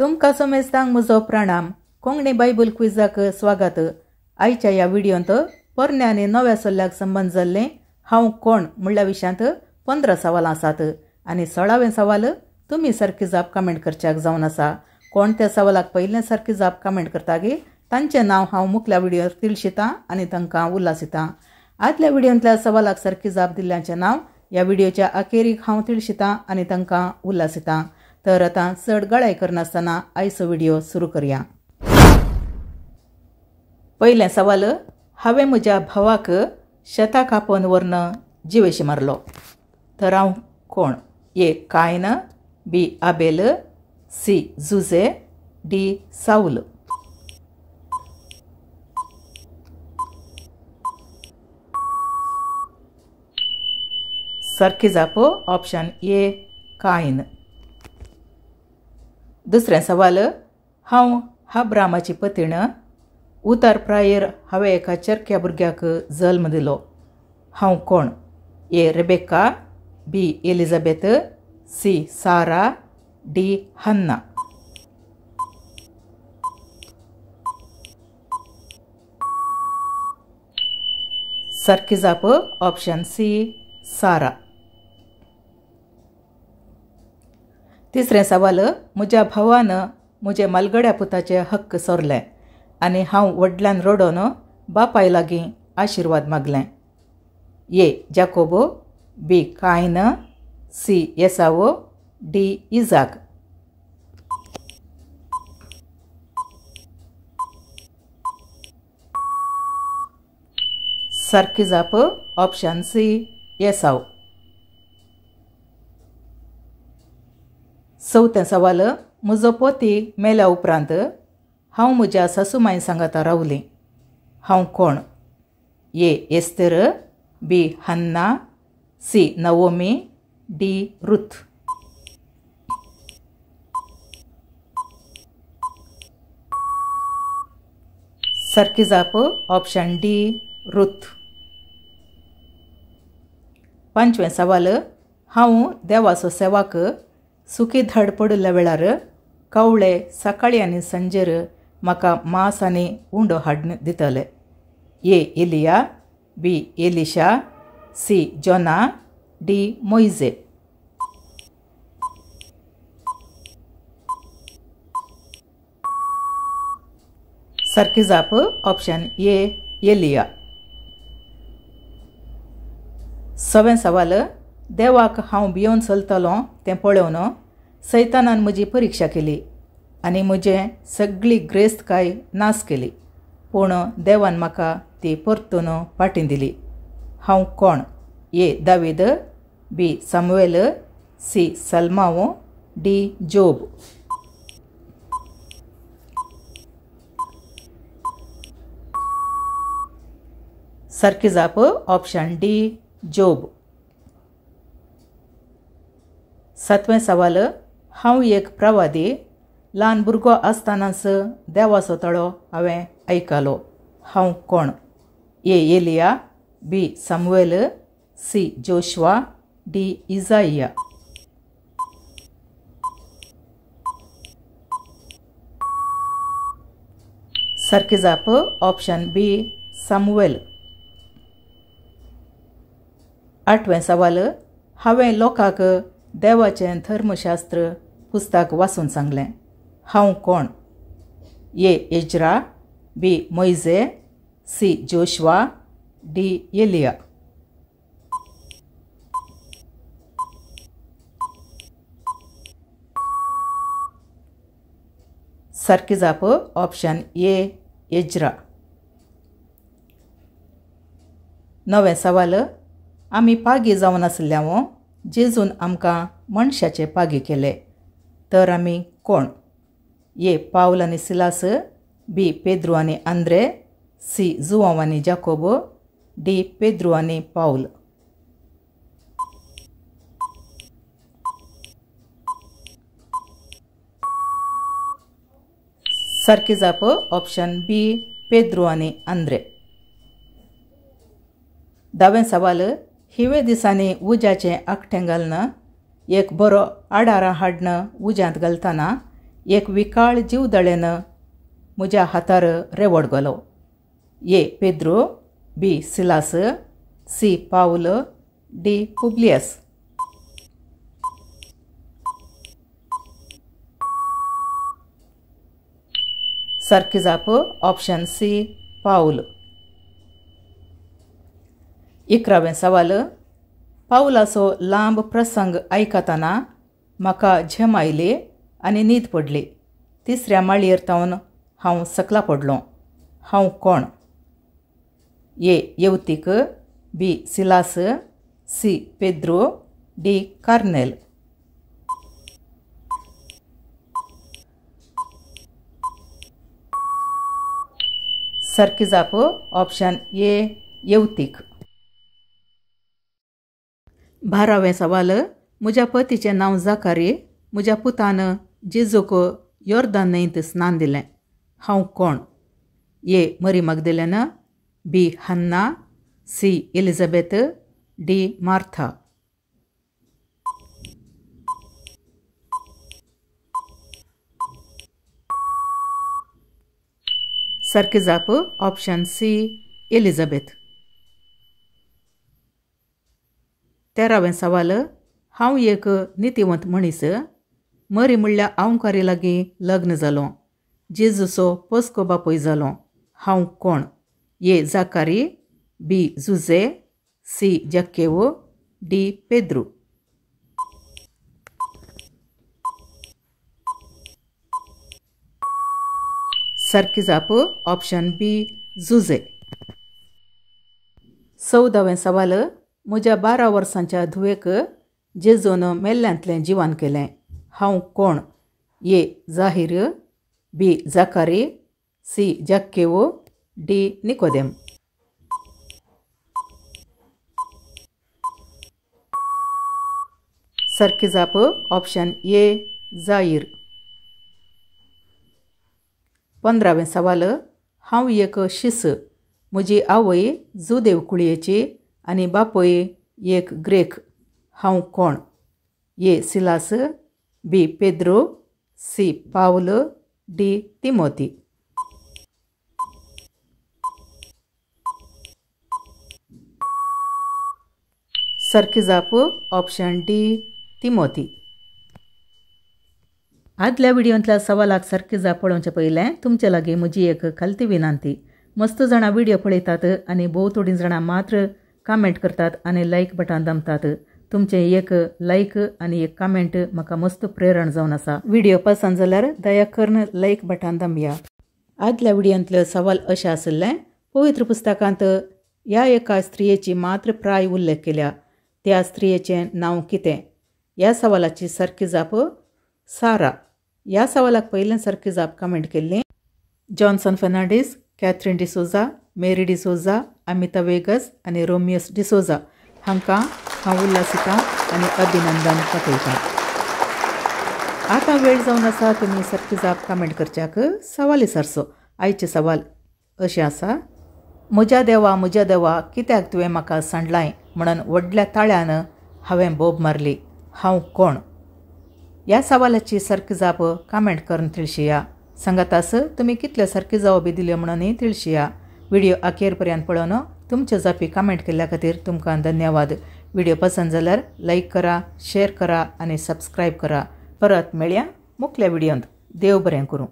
तुमकां समेस्तांक म्हजो प्रणाम. कोंकणी बायबल क्विजाक स्वागत. आयच्या ह्या व्हिडियोंत पोरण्या आनी नव्या सल्ल्याक संबंद जाल्लें हांव कोण म्हणल्या विशयांत 15 सवालां आसात आनी 16वें सवाल तुमी सारकी जाप कमेंट करच्याक जावन आसा. कोण त्या सवालाक पयलें सारकी जाप कमेंट करता गे तांचें नांव हांव मुखल्या व्हिडियोर तिळशितां आनी तांकां उल्हासितां. आदल्या व्हिडियोंतल्या सवालाक सारकी जाप दिल्ल्याचें नांव ह्या व्हिडियोच्या अखेरीक हांव तिळशितां आनी तांकां उल्हासितां. तर आतां चड गळाय करनासतना आयचो व्हिडियो सुरू करया. पयलें सवाल, हांवें म्हज्या भावाक शेता कापोवन व्हरून जिवेशी मारलो तर हांव कोण? A Cain, B Abel, C Jose, D Saul. सारकी जाप ऑप्शन ए कायन. दुसरें सवाल, हांव अब्रामाची पतीण उतार प्रायेर हांवें एका चरख्या भुरग्याक जल्म दिलो. हांव कोण? A Rebecca, B Elizabeth, C Sarah, D Hannah. सारकी जाप ऑप्शन सी सारा. तिसरें सवाल, म्हज्या भावान म्हजे मालगड्या पुताचे हक्क सोरले आनी हांव व्हडल्यान रडोन बापाय लागीं आशिर्वाद मागलें. A Jacob, B Cain, C Esau, D Isaac. सारकी जाप ऑप्शन सी एसाव. चवथें सवाल, म्हजो पोती मेल्या उपरांत हांव म्हज्या सासूमाय सांगाता रावली. हांव कोण? A Esther, B Hannah, C Naomi, D Ruth. सारकी जाप ऑप्शन डी रुथ. पांचवें सवाल, हांव देवाचो सेवाक सुकी धाड पडिल्ल्या वेळार कवळे सकाळी आनी सांजेर म्हाका मांस आनी उंडो हाडून दितले. A Elijah, B Elisha, C Jonah, D Moise. सारकी जाप ऑप्शन ए एलिया. सवें सवाल, देवाक हांव भियोन चलतलो तें पळोवन सैतानान म्हजी परिक्षा केली आनी म्हजें सगळी ग्रेस्तकाय नाश केली, पूण देवान म्हाका ती परतून फाटीं दिली. हांव कोण? A David, B Samuel, C Salmao, D Job. सारकी जाप ऑप्शन डी जोब. सातवें सवाल, हांव एक प्रवादी ल्हान भुरगो आसतनाच देवाचो ताळो हांवें आयकलो. हांव कोण? A Elijah, B Samuel, C Joshua, D Isaiah. सारकी जाप ऑप्शन बी सामुएल. आठवें सवाल, हांवें लोकांक देवाचें धर्मशास्त्र पुस्तक वाचून सांगलें. हांव कोण? A Ezra, B Moise, C Joshua, D Elijah. सारकी जाप ऑप्शन ए एजरा. णवें सवाल, आमी पागी जावन आसल्याव जेजून आमकां मनशाचे पागी केले तर आमी कोण? ए पावल आनी सिलास, बी पेद्रू आनी आंद्रे, सी जुवांव आनी जाकोब, डी पेद्रू आनी पावल. सारकी जाप ऑप्शन बी पेद्रू आनी आंद्रे. धावें सवाल, हिवे दिसांनी उज्याचें आखटें घालून एक बरो आडारां हाडून उज्यांत घालतना एक विकाळ जीवदळेन म्हज्या हातार रेवड घालो. A Pedro, B Silas, C Paul, D Publius. सारकी जाप ऑप्शन सी पावल. 11वें सवाल. पावलाचो लांब प्रसंग आयकतना म्हाका झेम आयली आनी न्हीद पडली. तिसऱ्या माळयेर तावन हांव सकला पडलो. हांव कोण? ए येवतीक, B Silas, C Pedro, D Carnel. सारकी जाप ऑप्शन ए येवतीक. 12वें सवाल. म्हज्या पतीचें नांव जाकारी. म्हज्या पुतान जेजूक योर्दान न्हंयत स्नान दिलें. हांव कोण? A Mary Magdalene, B Hannah, C Elizabeth, D Martha. सारकी जाप ऑप्शन सी एलिझाबेथ. 13वें सवाल. हांव एक नितीवंत मनीस. मरी म्हणल्यार आंवकारी लागीं लग्न जालो. जेजूचो पोसको बापूय जालो. हांव कोण? ए जाकारी, बी जुजे, सी जाकेवो, डी पेद्रू. सारकी जाप ऑप्शन बी जुजे. 14वें सवाल. म्हज्या 12 वर्सांच्या धुवेक जेजून मेल्ल्यांतलें जिवन केलें. हांव कोण? ए जाहीर, बी जाकारी, सी जाकेवो, डी निकोदेम. सारकी जाप ऑप्शन ए जाहीर. 15वें सवाल. हांव एक शिस. म्हजी आवय जुदेव कुळयेची आनी बापूय एक ग्रेक. हांव कोण? ए सिलास, बी पेद्रो, सी पावल, डी तिमोती. सारकी जाप ऑप्शन डी तिमोती. आदल्या व्हिडियोंतल्या सवालाक सारकी जाप पळोवचे पयलें तुमचे लागीं म्हजी एक खालती विनंती. मस्त जाणां व्हिडियो पळयतात आनी भोव थोडीं जाणां मात्र कमेंट करतात आनी लायक बटन दामतात. तुमचें एक लायक आनी एक कमेंट म्हाका मस्त प्रेरण जावन आसा. व्हिडियो पसंत जाल्यार दया करून लायक बटन दामया. आदल्या व्हिडियोंतले सवाल अशें आशिल्लें, पवित्र पुस्तकांत ह्या एका स्त्रियेची मात्र प्राय उल्लेख केल्या. त्या स्त्रियेचें नांव कितें? ह्या सवालाची सारकी जाप सारा. ह्या सवालाक पयलें सारकी जाप कमेंट केल्ली Johnson Fernandes, Catherine D'Souza, Mary D'Souza, Amita Vegas आनी रोमियस डिसोजा हांकां हांव उल्हासितां आनी अभिनंदन पाठयतां. आतां वेळ जावन आसा तुमी सारकी जाप कमेंट करच्याक. सवाल विचारचो. आयचें सवाल अशें आसा, म्हज्या देवा म्हज्या देवा कित्याक तुवें म्हाका सांडलाय म्हणून व्हडल्या ताळ्यान हांवें बोब मारली. हांव कोण? ह्या सवालाची सारकी जाप कमेंट करून तिळशिया. सांगातास तुमी कितल्यो सारकी जावो बी दिल्यो म्हणूनय तिळशिया. व्हिडियो अखेर पर्यंत पळोवन तुमच्यो जापी कमेंट केल्ल्या खातीर तुमकां धन्यवाद. व्हिडियो पसंत जाल्यार लायक करा, शेअर करा आनी सबस्क्रायब करा. परत मेळया मुखल्या व्हिडियोंत. देव बरें करूं.